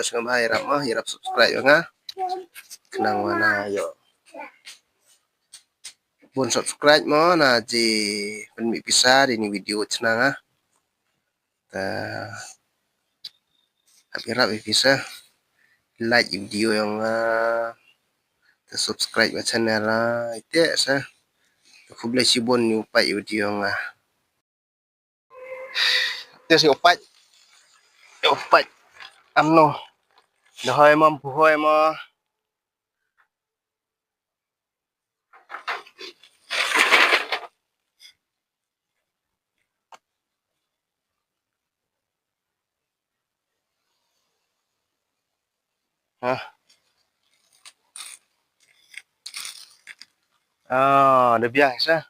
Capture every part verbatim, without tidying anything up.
Sngewbha ïarap mo, ïarap subscribe ïa nga. Khnang ba na ïoh bun subscribe mo, na ju pynmih pisa da kine video channel nga. Te hap ïarap ïa pisa. Like ïa video ïa nga. Te subscribe ïa channel nga. Ite sa. Te khublei shibun ïa u peit ïa video ïa nga. Te sa ïa u peit. Ïa u peit. Amno. Da hoi mo, pu hoi mo. Ha. Ah, da biang sa.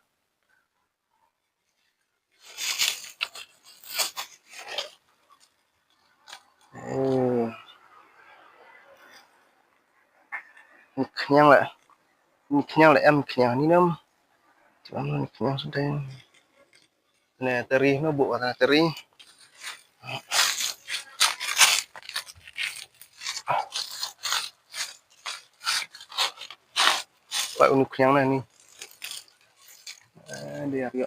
Hmm. Khñiang la. Khñiang la em khñiang ni nam. Khñiang sdang. Ne teri no bu kata teri. Pak unu khñiang na ni. Eh, dia rio.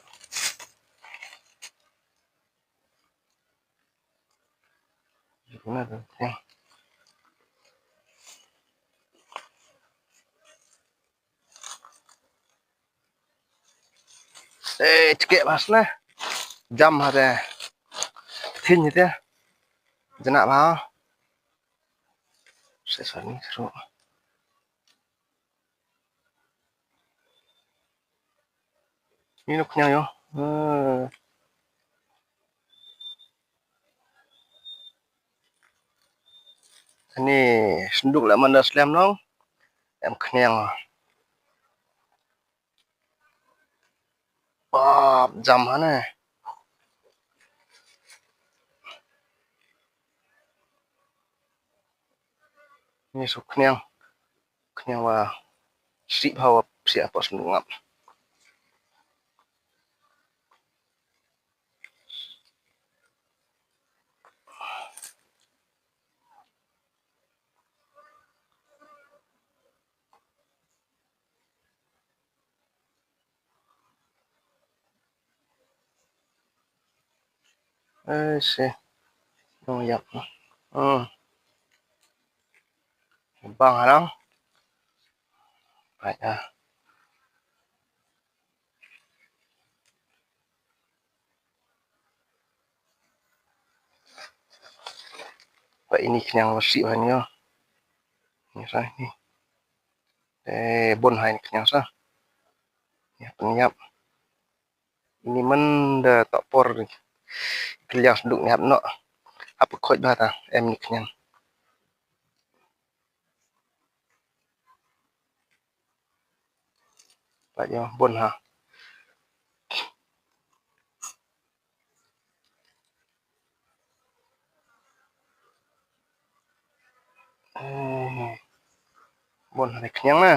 Guna tu. Eh, cekek bas na. Jam hate. Thin hate. Jenak ba. Sesani seru. Ni nuk nyang yo. Eh. Ani senduk la man da slem nong. Em khniang. Pap jam hane. Ni su khniang. Khniang wa sih hawa sih apa senduk ngap. Eh, si. Nong yap. Hmm. Bang halang. Baik ah. Ba ini khniang losih ba ni. Ni sa ni. Eh, bon hai ni khniang sa. Ya, pynïap. Ini man da tok por ni. Kylliang sduk ni hap noh. Hap khot ba ta em ni khniang. Ba yo bon ha. Eh, bon ha khniang na.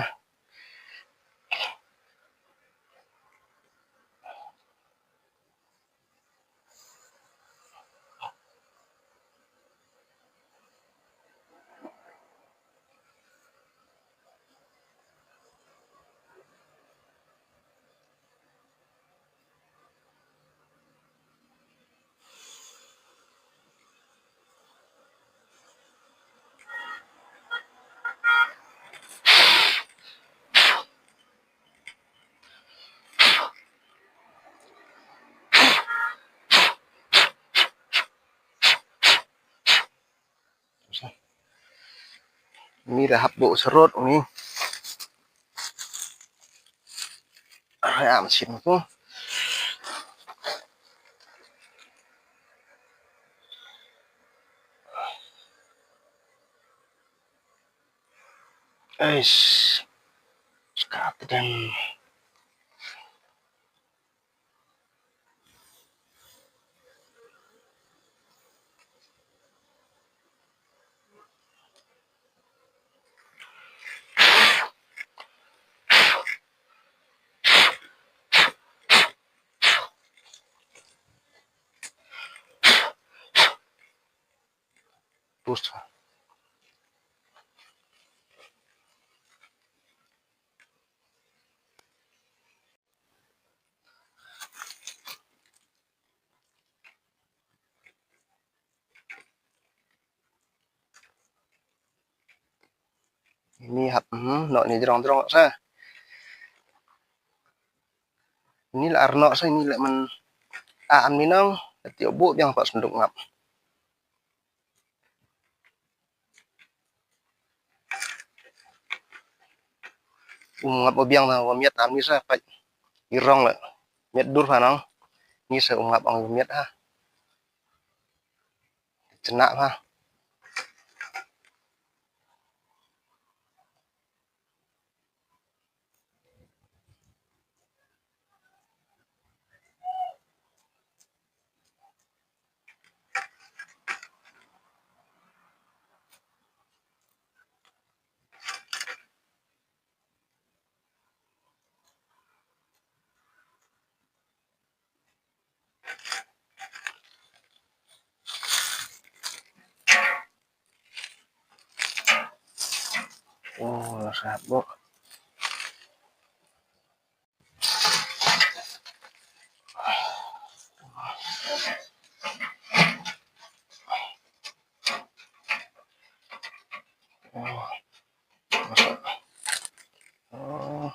Ni da hap bok sarot ni. Ai am sin ko. Ais. Skat dan. Pusa. Ni hap, hmm, noh ni jrong jrong sa. Ni la ar noh sa, ni la man. A, an mi nong, ti buh biang pat senduk ngap. Um ngap biang na, wa miat an mi sa, pat. Irong la. Miat dur pha nong. Ni sa um ngap ang miat ha. Cenak ha. Oh, sahab, Bu. Oh. Oh.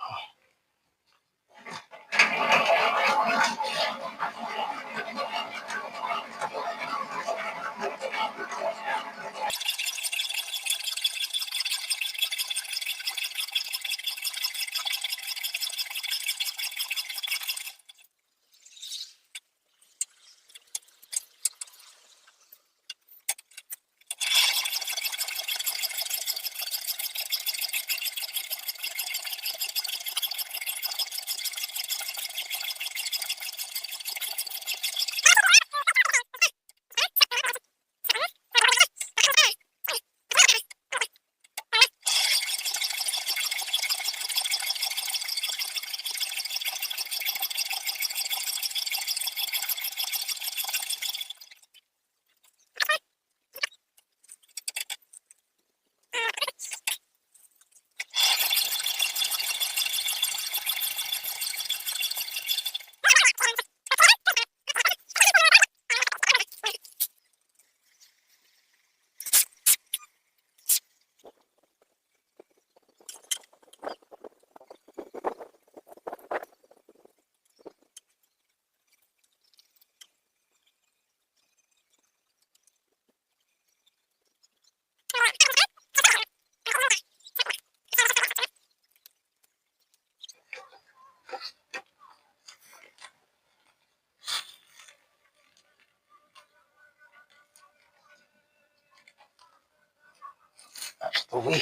Astaga.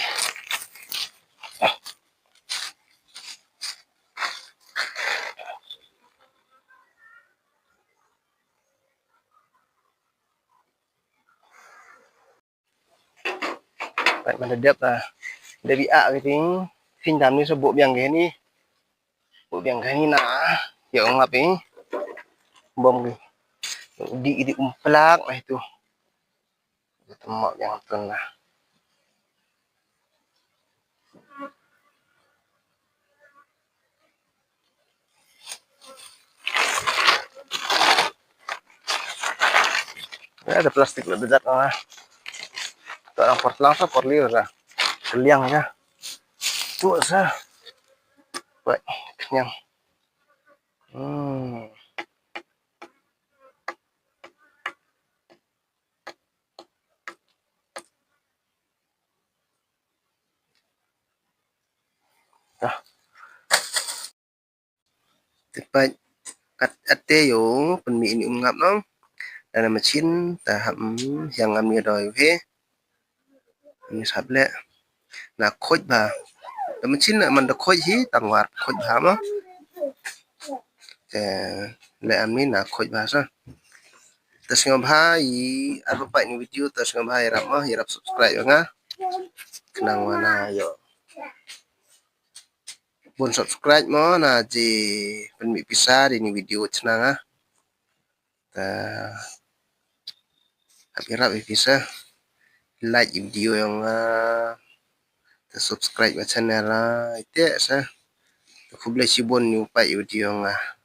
Pat man da dep, ah, da bi ah ka ting, ting dam ni sa buh biang ka ni. Buh biang ka ni na, ya ngap i. Bom ki. Di, di umplak na itu. Temo biang tun na. Ya, ada plastik lebih dekat lah. Tu orang por lang sa, por liur sa. Keliang ya. Tu sa. Baik, kenyang. Hmm. Dah. Te pat kat ate yo pynmih ini um ngap nong. Da na machin ta hap, mm, hiang ngam ni doi he. Ni sap le. Na khoj bha. Da machin na man da khoj hi tang war khoj bha mo. Te le am ni na khoj bha sa. Ta sngewbha i ar ba pat ni video ta sngewbha i rap mo, i rap subscribe nga. Khnang wa na yo. Bun subscribe mo na ji pynmih pisa di ni video channel nga. Ta hap i rap i pisa. Like i video yong nga. Ta subscribe ba channel la. Ite sa. Ta khublei shibun ni u pat i video yong nga.